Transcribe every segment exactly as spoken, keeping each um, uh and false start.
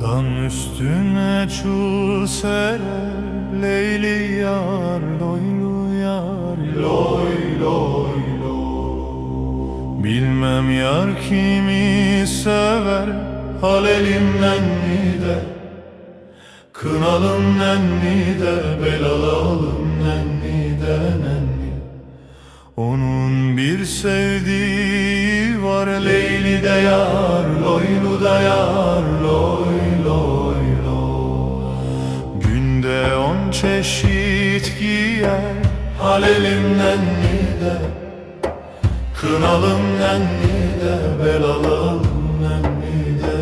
Dam üstüne çul sere Leyli yar, loylu yar, loy loy loy. Bilmem yar kimi sever, halelimden mi de, kınalımdan mi de, belalımdan mi de nenni. Onun bir sevdiği var, Leyli de yar, loylu da yar, loy loy loy. Günde on çeşit giyer, halelimden mi de, kınalımdan mi de, belalımdan mi de.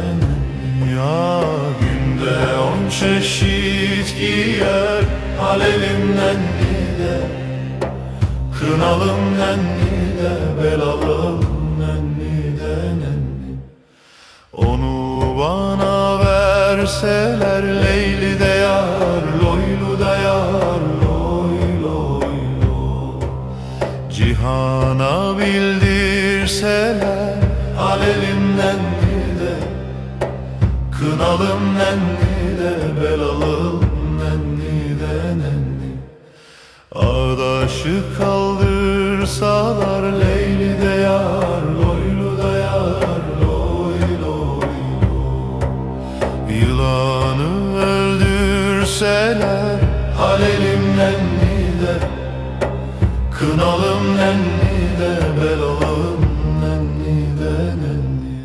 Ya günde on çeşit giyer, halelimden mi de, kınalımdan mi de, belalımdan mi de nenni. Onu bana verseler, Leyli de yar, loylu da yar, loy loy loy. Cihana bildirseler, halelimden mi de, kınalımdan mi de, belalımdan mi de nenni. Adaşı kaldırsalar, Leyli de yar, loylu da yar, loy loy loy. Yılanı öldürseler, halelimden mi de, kınalımdan mi de, belalımdan mi de nenni.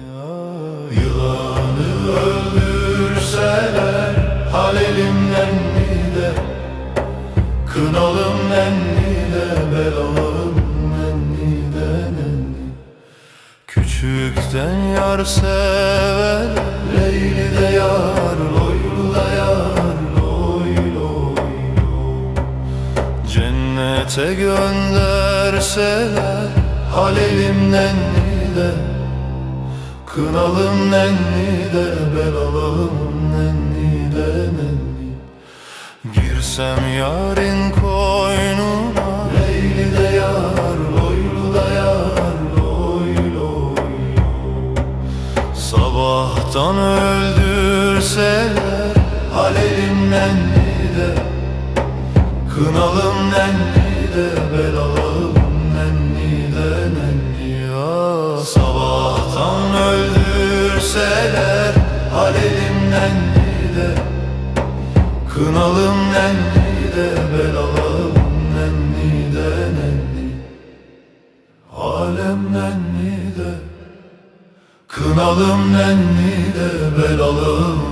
Yılanı öldürseler, halelimden mi de, kınalımdan mi de, belalımdan mi de nenni. Küçükten yar sever, Leyli de yar, loylu da yar, loy loy loy. Cennete gönderseler, halelimden mi de, kınalımdan mi de, belalımdan mi de nenni. Girsem yarın koynuna, Leyli de yar, loylu da yar, loy loy loy. Sabahtan öldürseler, halelimden mi de, kınalımdan mi de, belalımdan mi de nenni. Ya sabahtan öldürseler, halelimden mi de, kınalımdan mi de, belalımdan mi de nenni. Halemden mi de, kınalımdan mi de, belalımdan